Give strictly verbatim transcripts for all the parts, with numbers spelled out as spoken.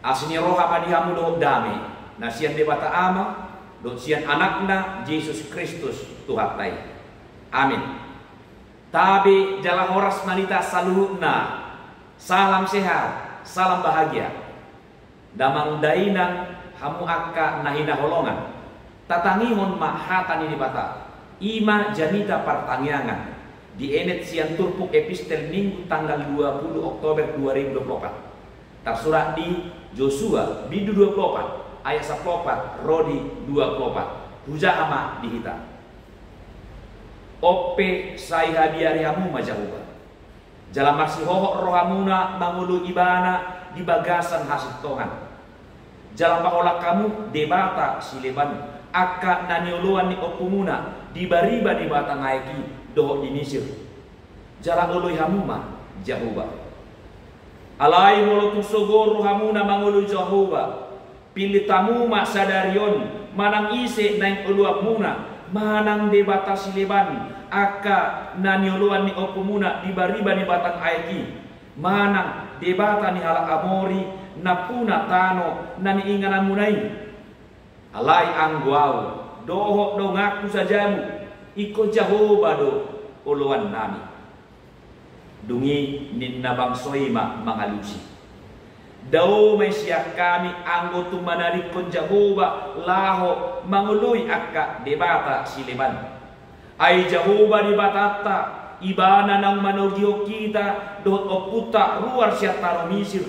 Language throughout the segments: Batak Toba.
Asi ni roha ma di hamu dohot dame na sian Debata Ama dohot sian Anakna Jesus Kristus Tuhanta i. Amin. Tabe jala horas ma di hita saluhutna. Salam sehat, salam bahagia. Damang dainang, hamu angka na hinaholongan, tatangihon ma hata ni Debata, i ma jamita partangiangan, dienet sian turpuk epistel Minggu tanggal dua puluh Oktober dua ribu dua puluh opat. Tarsurat di Josua bindu dua puluh opat ayat sampulu opat ro di dua puluh opat. Hujaha ma di hita. On pe sai habiari hamu ma Jahowa. Jala marsihohot rohamuna mangoloi Ibana di bagasan hasintongan. Jala paholang hamu debata sileban, angka na nioloan ni ompumuna di bariba ni batang aek i dohot di Misir. Jala oloi hamu ma Jahowa. Alai molo tung sogo rohamuna mangoloi Jahowa, pillit hamu ma sadari on manang ise naeng oloanmuna, manang debata sileban, angka na nioloan ni ompumuna di bariba ni batang aek i, manang debata ni halak Amori nampuna tano na niingananmuna i. Alai anggo ahu dohot donganku sajabu, ingkon Jahowa do oloannami. Dung i ninna bangso i ma mangalusi: Dao ma i sian hami anggo tung manadingkon Jahowa laho mangoloi angka debata sileban. Ai Jahowa Debatanta, Ibana naung manogihon hita dohot ompunta ruar sian tano Misir,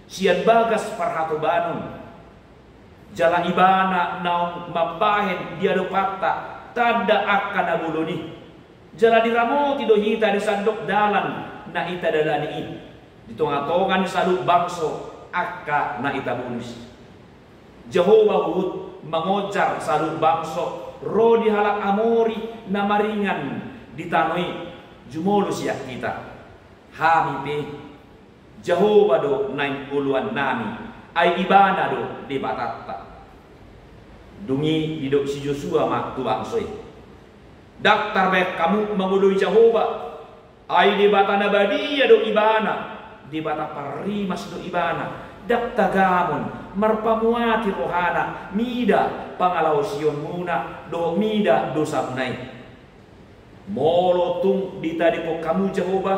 sian bagas parhatobanon. Jala Ibana naung mambahen di adopanta tanda angka na bolon i. Jala diramoti do hita di sandok dalan na ita dalani i, di tongatonga ni saluhut bangso angka na ita bonus. Jahowa huhut mangonjar saluhut bangso ro di halak Amori na maringan di tano i jumolo sian hita. Hami pe, Jahowa do naeng oloannami, ai Ibana do Debatanta. Dung i didok si Josua ma tu bangso i: Ndang tarbahen hamu mangoloi Jahowa, ai Debata na badia do Ibana, Debata parrimas do Ibana, ndang tagamon, marpamuati rohana mida pangalaosionmuna dohot mida dosamuna i. Molo tung ditadingkon hamu Jahowa,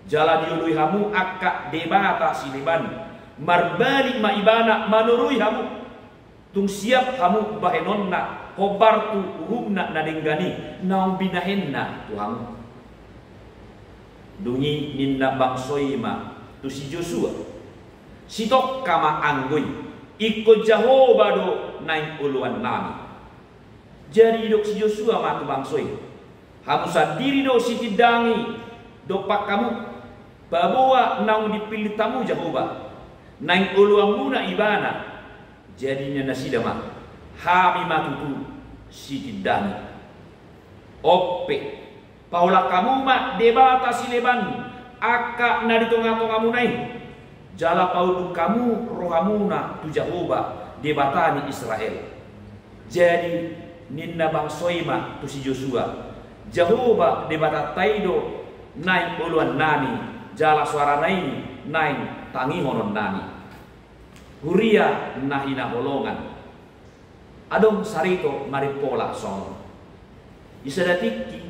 jala dioloi hamu angka debata sileban, marbalik ma Ibana manoroi hamu. Tung siap hamu bahenonna hombar tu uhumna na denggan i naung binahenna tu hamu. Dung i ninna bangso i ma tu si Josua: Sitongka ma anggo i, ingkon Jahowa do naeng oloannami. Jadi didok si Josua ma tu bangso i: Hamu sandiri do sitindangi, dompak hamu, paboa naung dipillit hamu Jahowa, naeng oloanmuna Ibana. Jadi ninna nasida ma: Hami ma tutu sitindangi. On pe, paholang hamu ma debata sileban angka na di tongatongamuna i, jala paunduk hamu rohamuna tu Jahowa, Debata ni Israel. Jadi ninna bangso i ma tu si Josua: Jahowa Debatanta i do naeng oloannami, jala soarana i naeng tangihononnami. Huria na hinaholongan, adong sarito marimpola songon on. Di sada tingki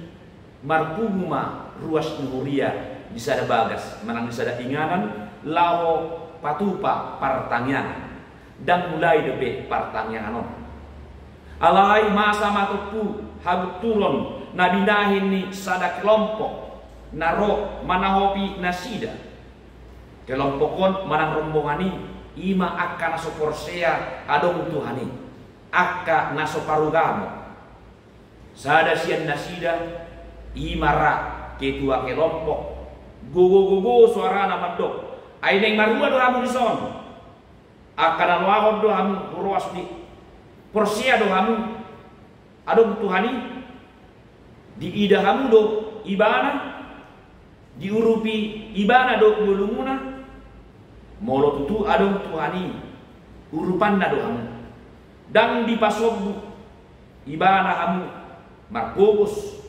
marpungu ma ruas ni huria di sada bagas manang di sada inganan laho patupa partangiangan. Ndang mulai dope partangiangan on. Alai masa ma tompu hagunturon na binahen ni sada kelompok na ro manahopi nasida. Kelompok on manang rombongan i, i ma angka na so porsea adong Tuhan i, angka na so parugamo. Sada sian nasida, i ma ra ketua kelompok, gogo-gogo soarana mandok: Ai naeng marua do hamu dison? Angka na loas do hamu huroas di? Porsea do hamu adong Tuhan i? Diida hamu do Ibana? Diurupi Ibana do ngolumuna? Molo tutu adong Tuhan i, urupanna do hamu. Ndang dipasombu Ibana hamu margogos,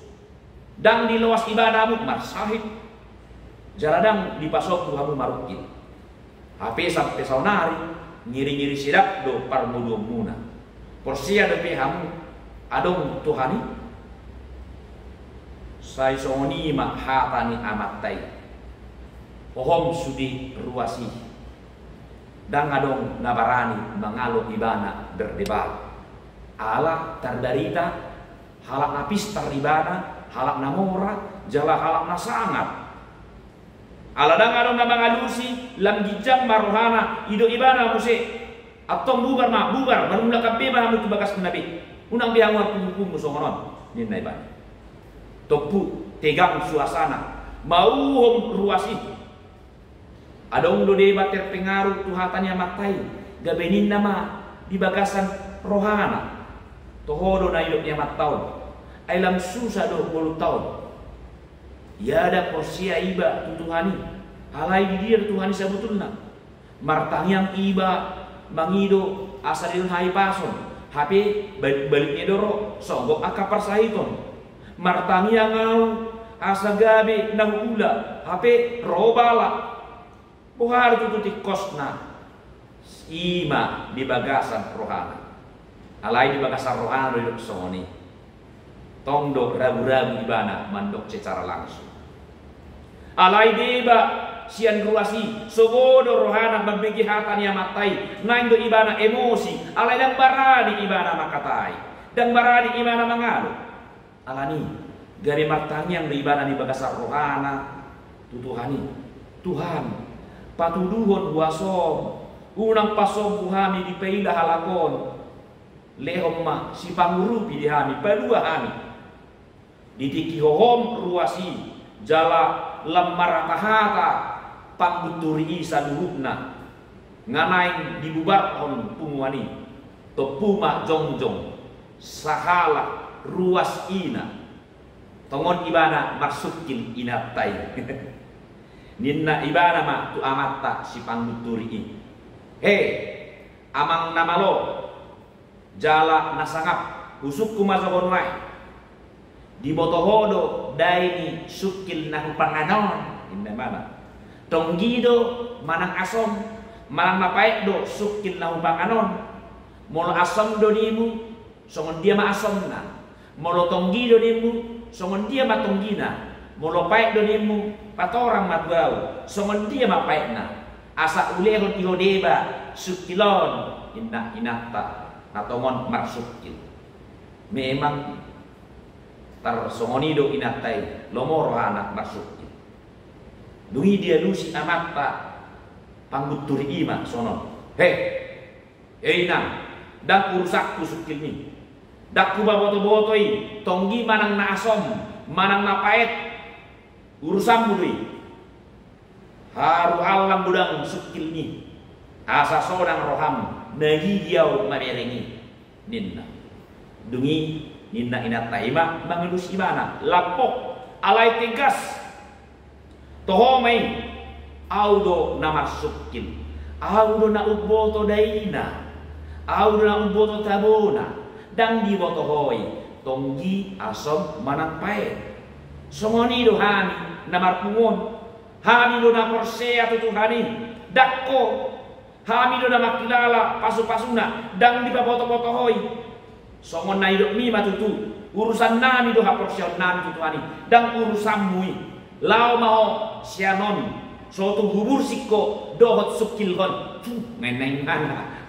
ndang diloas Ibana hamu marsahit, jala ndang dipasombu hamu marungkil. Hape sampe saonari, ngiri-ngiri sedap do parngoluonmuna. Porsea dope hamu adong Tuhan i? Sai songon i ma hata ni amanta i. Hohom sude ruas i. Ndang adong na barani mangalo ibana berdebat. Ala tarbarita halak na pistar ibana, halak na mora, jala halak na sangap. Ala ndang adong na mangalusi, lam ginjang ma rohana, didok ibana muse: Antong bubar ma, bubar, manulak be ma hamu tu bagasna be. Unang be hamu huhumhu songon on, ninna ibana. Tompu tegang suasana, mauhom ruas i. Adong do deba terpengaruh tu hata ni amanta i, gabe ninna ma di bagasan rohana: Toho do na didok ni amanta on, ai lam susa do ngolunta on. Ia ndang porsea iba tu Tuhan i. Alai di dia do Tuhan i sabotulna? Martangiang iba mangido asa didok hahipason, hape balik-balik ni do ro songgop angka parsahiton. Martangiang ahu asa gabe na huula, hape ro bala. Boha do tutu tingkosna? I ma di bagasan rohana. Alai di bagasan rohana do didok songon i. Tong do ragu-ragu ibana mandok secara langsung. Alai deba sian ruas i, sogo do rohana mambege hata ni amanta i, naeng do ibana emosi, alai ndang barani ibana mangkatai, ndang barani ibana mangalo. Alani, gabe martangiang do ibana di bagasan rohana tu Tuhan i: Tuhan, patuduhon huasom, unang pasombu hami dipaila halak on. Lehon ma sipangurupi di hami, palua hami. Di tingki hohom ruas i, jala lam marhata-hata panggunturi i saluhutna, nga naeng dibubarhon punguan i, tompu ma jongjong sahalak ruas i na. Tongon ibana marsungkil inanta i. Ninna ibana ma tu amanta sipanggunturi i: He, amang na malo jala na sangap, husungkun ma jo ho nuaeng. Diboto ho do dai ni sungkil na hupangan on, ninna ibana. Tonggi do manang asom, manang na paet do sungkil na hupangan on? Molo asom do nimmu, songon dia ma asomna? Molo tonggi do nimmu, songon dia ma tonggina? Molo paet do nimmu, patorang ma tu ahu, songon dia ma paetna? Asa ulehon di ho deba sungkil on, ninna inanta na tongon marsungkil. Memang tarsongon i do inanta i, lomo rohana marsungkil. Dung i dialusi amanta panggunturi i ma songon on: He, he inang, ndang urusanku sungkilmi. Ndang hupaboto-boto i, tonggi manang na asom, manang na paet, urusanmu do i. Haru hallang godang sungkilmi, asa sonang roham, na gigi ahu mamereng i, ninna. Dung i ninna inanta i ma mangalusi ibana, lampok alai tegas: Toho ma i, ahu do na marsungkil, ahu do na umboto daina, ahu do na umboto tabona, ndang diboto ho i tonggi, asom manang paet. Songon i do hami na marpungu on. Hami do na porsea tu Tuhan i, ndang ho. Hami do na mangkilala pasu-pasuna, ndang dipaboto-boto ho i. Songon na nidokmi ma tutu, urusannami do haporseaonnami tu Tuhan i, ndang urusanmu i. Laho ma ho sian on, so tung hubursik ho dohot sungkilhon. Puh, meneng mana.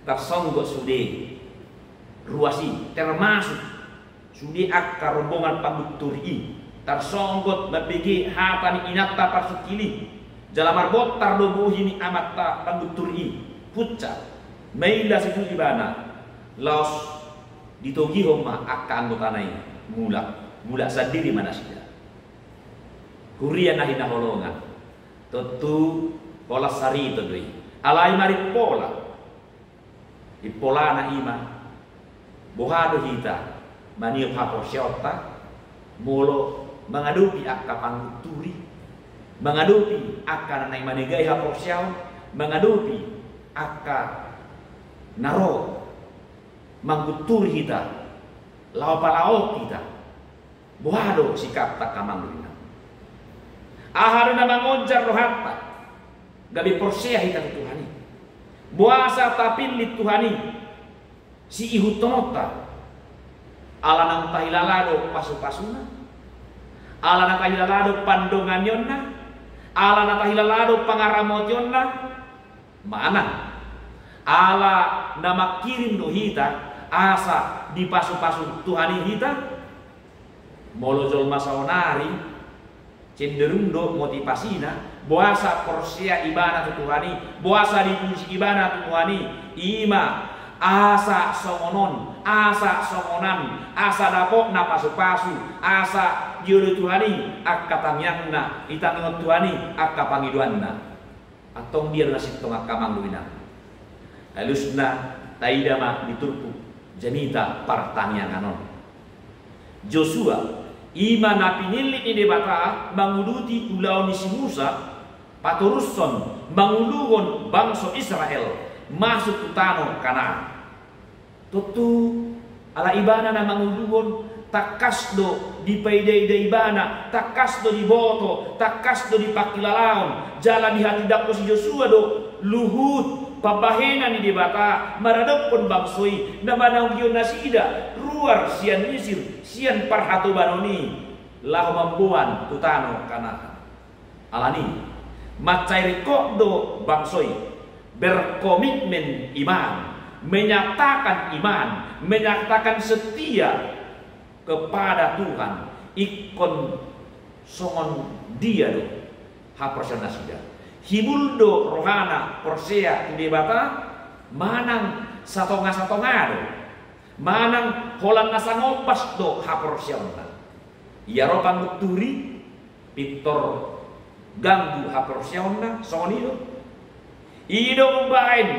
Tarsonggot sude ruas i, termasuk sude angka rombongan panggunturi i, tarsonggot mambege hata ni inanta parsungkil i. Jala marbontar do bohi ni amanta panggunturi i, punca. Maila situtu ibana, laos ditogihon ma angka anggotana i mulak, mulak sandiri ma nasida. Huria na hinaholongan, tontu holan sariton do i, alai marimpola. Impolana i ma, boha do hita maniop haporseaonta molo mangadopi angka panggunturi, mangadopi angka na naeng manegai haporseaon, mangadopi angka na ro manggunturi hita, laho palaok hita. Boha do sikapta, amang dohot inang? Aha do na mangonjar rohanta? Gabe porsea hita tu Tuhan i. Boasa tapillit Tuhan i siihuthononta? Ala na tahilala do pasupasuna, ala na tahilala do pandonganionna, ala na tahilala do pangaramotionna, manang ala na mangkirim do hita asa dipasupasu Tuhan i hita? Molo jolma saonari, cenderung do motivasina, boasa porsea ibana tu Tuhan i, boasa dipuji ibana tu Tuhan i, i ma asa songon on, asa songon an, asa dapotna pasupasu, asa dioloi Tuhan i angka tangiangna, ditangihon Tuhan i angka pangidoanna. Antong dia do na sintong angka amang dohot inang? Alusna taida ma di turpuk jamita partangiangan on. Josua, i ma na pinillit ni Debata manguduti ulaon ni si Musa, patorushon manguluhon bangso Israel masuk tu tano Kanaan. Tontu ala ibana na manguluhon, tangkas do dipaidaida ibana, tangkas do diboto, tangkas do dipangkilalaon, jala dihatindangkon si Josua do luhut pambahenan ni Debata maradophon bangso i na manaulihon nasida ruar sian Misir, sian parhatobanon i, laho mamboan tu tano Kanaan. Alani, mansai ringkot do bangso i berkomitmen iman, menyatakan iman, menyatakan setia kepada Tuhan, ingkon songon dia do haporseaon nasida. Hibul do rohana porsea tu Debata, manang satongasatonga do, manang holan na sangombas do haporseaonna. Ia ro pangunturi, pintor ganggu haporseaonna, songon i do. I do umbahen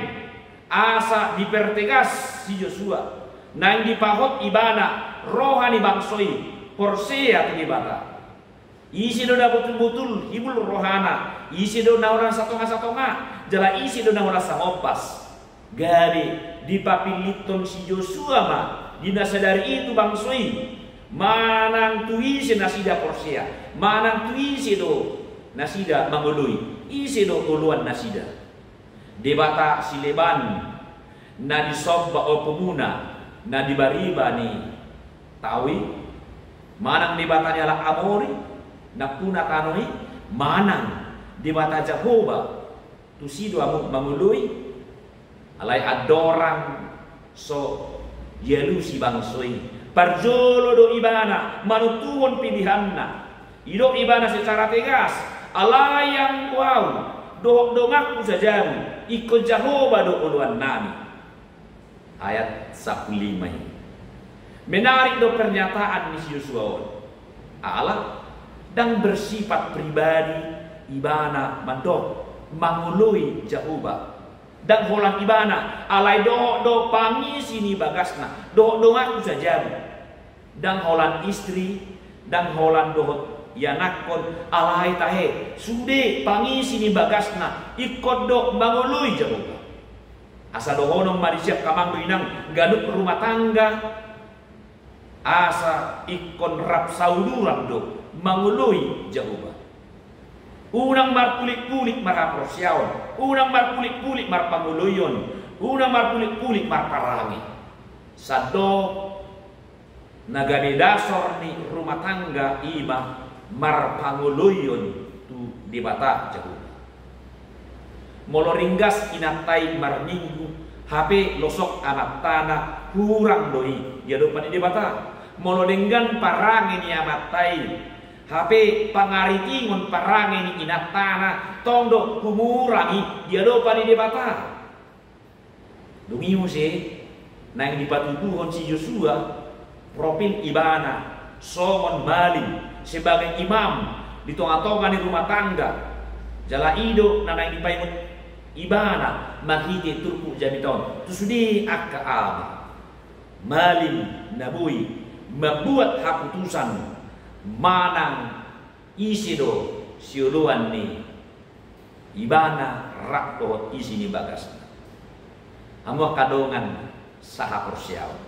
asa dipertegas si Josua, naeng dipahot ibana roha ni bangso i porsea tu Debata. Ise do na botulbotul hibul rohana, ise do na holan satongasatonga, jala ise do na holan sangombas. Gabe dipapillithon si Josua ma di na sadari i tu bangso i, manang tu ise nasida porsea, manang tu ise do nasida mangoloi, ise do oloan nasida. Debata sileban na disomba ompumuna na di bariba ni tao i, manang debata ni halak Amori nampuna tano i, manang Debata Jahowa, tusi do hamu mangoloi? Alai andorang so dialusi bangso i, parjolo do ibana manontuhon pilihanna. Didok ibana secara tegas, alai anggo ahu, dohot donganku sajabu, ingkon Jahowa do oloannami. Ayat sampulu lima i. Menarik do pernyataan ni si Josua on. Ala ndang bersifat pribadi ibana mandok mangoloi Jahowa. Ndang holan ibana, alai dohot do pangisi ni bagasna, dohot donganku sajabu. Ndang holan istri, ndang holan dohot ianakhon, alai tahe sude pangisi ni bagasna ingkon do mangoloi Jahowa. Asa dohonon ma disi angka amang dohot inang, ganup rumah tangga asa ingkon rap sauduran do mangoloi Jahowa. Unang marpulikpulik marhaporseaon, unang marpulikpulik marpangoloion, unang marpulikpulik marparange. Sandok na gabe dasor ni rumah tangga i ma marpangoloion tu Debata Jahowa. Molo ringgas inanta i marminggu, hape losok amantana, hurang do i di adopan ni Debata. Molo denggan parange ni amanta i, hape pangaritingon parange ni inantana, tong do humurang i di adopan ni Debata. Dung i muse naeng dipatuduhon si Josua profil ibana songon malim, sebagai imam di tongatonga ni rumah tangga. Jala i do na naeng dipaingot ibana marhite turpuk jamita on tu sude angka ama. Malim na boi mambuat haputusan manang ise do sioloan ni ibana rap dohot isi ni bagasna. Hamu angka dongan sahaporseaon,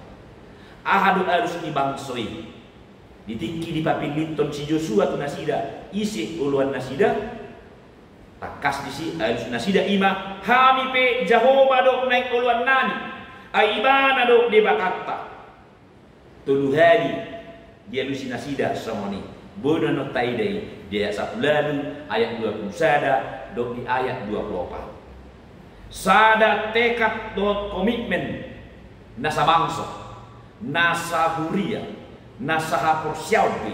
aha do alus ni bangso i di tingki dipapillithon si Josua tu nasida ise oloan nasida? Tangkas disi alusnasida i ma: Hami pe Jahowa do naeng oloannami, ai Ibana do Debatanta. Tolu hali dialusi nasida songon i. Boi do annon taida i di ayat sampulu ualu, ayat dua pulu sada, dohot di ayat dua pulu opat. Sada tekad dohot komitmen na sabangso, na sahuria, na sahaporseaon be.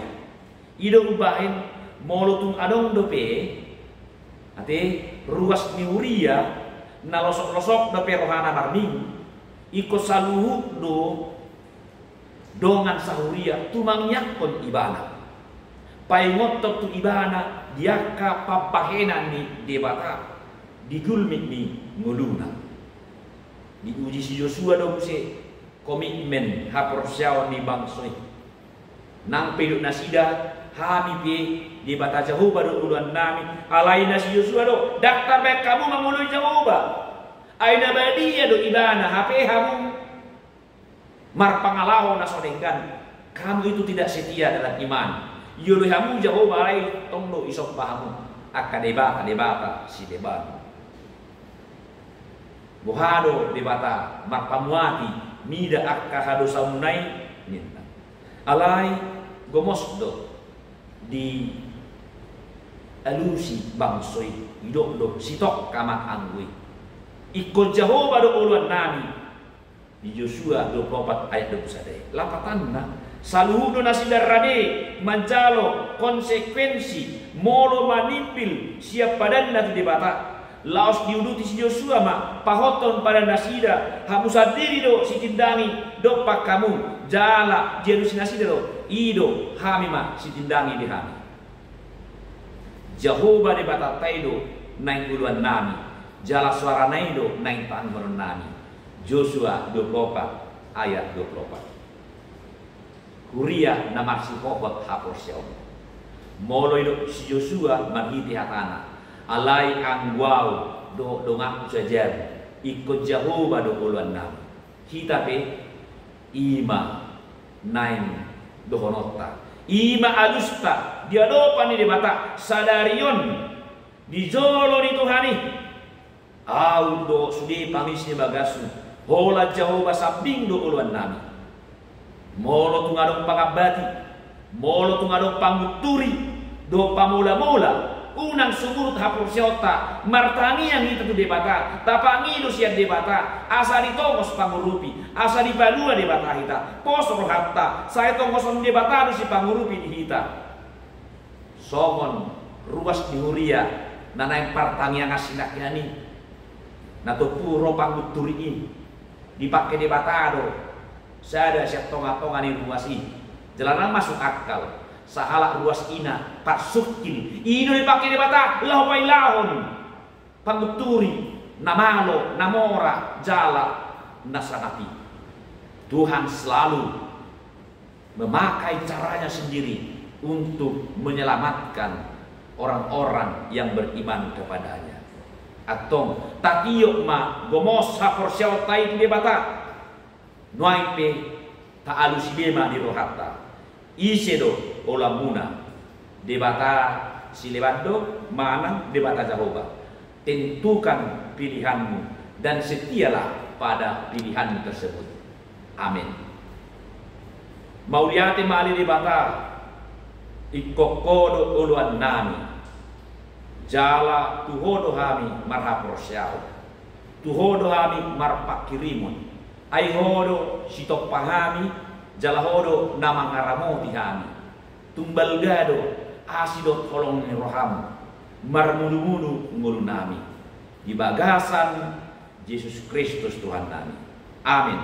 I do umbahen, molo tung adong dope ate ruas ni huria na losok-losok dope rohana marminggu, ingkon saluhut do dongan sahuria tu mangihuthon ibana, paingothon tu ibana di angka pambahenan ni Debata di gulmit ni ngoluna. Diuji si Josua do muse komitmen haporseaon ni bangso i. Nang pe didok nasida: Hami pe Debata Jahowa do oloannami, alai na si Josua do: Ndang tarbahen hamu mangoloi Jahowa. Ai na badia do Ibana, hape hamu marpangalaho na so denggan. Kamu itu tidak setia dalam iman. Ioloi hamu Jahowa, alai tong do isomba hamu angka debata-debata sileban. Boha do Debata marpamuati mida angka hadosaonmuna i, ninna. Alai gomos do dialusi bangso i, didok do: Sitongka ma anggo i. Ingkon Jahowa do oloannami. Di Josua dua pulu opat ayat dua pulu sada i. Lapatanna, saluhut do nasida rade manjalo konsekuensi molo manimbil sian padanna tu Debata. Laos diuduti si Josua ma pahothon pada nasida: Hamu sandiri do sitindangi dompak hamu. Jala dialusi nasida do: I do, hami ma, sitindangi be hami. Jahowa Debatanta i do naeng oloannami, jala soarana i do naeng tangihononnami. Josua dua pulu opat ayat dua pulu opat. Huria na marsihohot haporseaon, molo didok si Josua marhite hatana: Alai anggo ahu dohot donganku sajabu, ingkon Jahowa do oloannami. Hita pe i ma naeng dohononta, i ma alusta di adopan ni Debata sadari on, di jolo ni Tuhan i. Ahu dohot sude pangis ni bagashu, holan Jahowa sambing do oloannami. Molo tung adong pangambati, molo tung adong pangunturi dohot pamola-mola, unang sumurut haporseaonta, martangiang hita tu Debata, tapangido sian Debata asa ditongos pangurupi, asa dipalua Debata hita. Pos rohanta, sai tongoson Debata do sipangurupi di hita. Songon ruas ni huria na naeng partangiangan sinangkaning i, na tompu ro pangunturi i, dipangke Debata do sada sian tonga-tonga ni ruas i. Jala na masuk akal, sahalak ruas i na parsungkil, i do dipangke Debata laho pailahon pangunturi na malo, na mora, jala na sanap i. Tuhan selalu memakai caranya sendiri untuk menyelamatkan orang-orang yang beriman kepada-Nya. Antong, tatiop ma gomos haporseaonta i tu Debata. Nuaeng pe taalusi be ma di rohanta. Ise do oloanmuna? Debata sileban do manang Debata Jahowa? Tentukan pilihanmu dan setialah pada pilihanmu tersebut. Amin. Mauliate ma ale Debata, ingkon Ho do oloannami. Jala tu Ho do hami marhaporseaon. Tu Ho do hami marpanghirimon. Ai Ho do sitompa hami, jala Ho do na mangaramoti hami. Tung balga do asi dohot holong ni roham marmudu-mudu ngolunami. Di bagasan Jesus Kristus Tuhannami. Amin.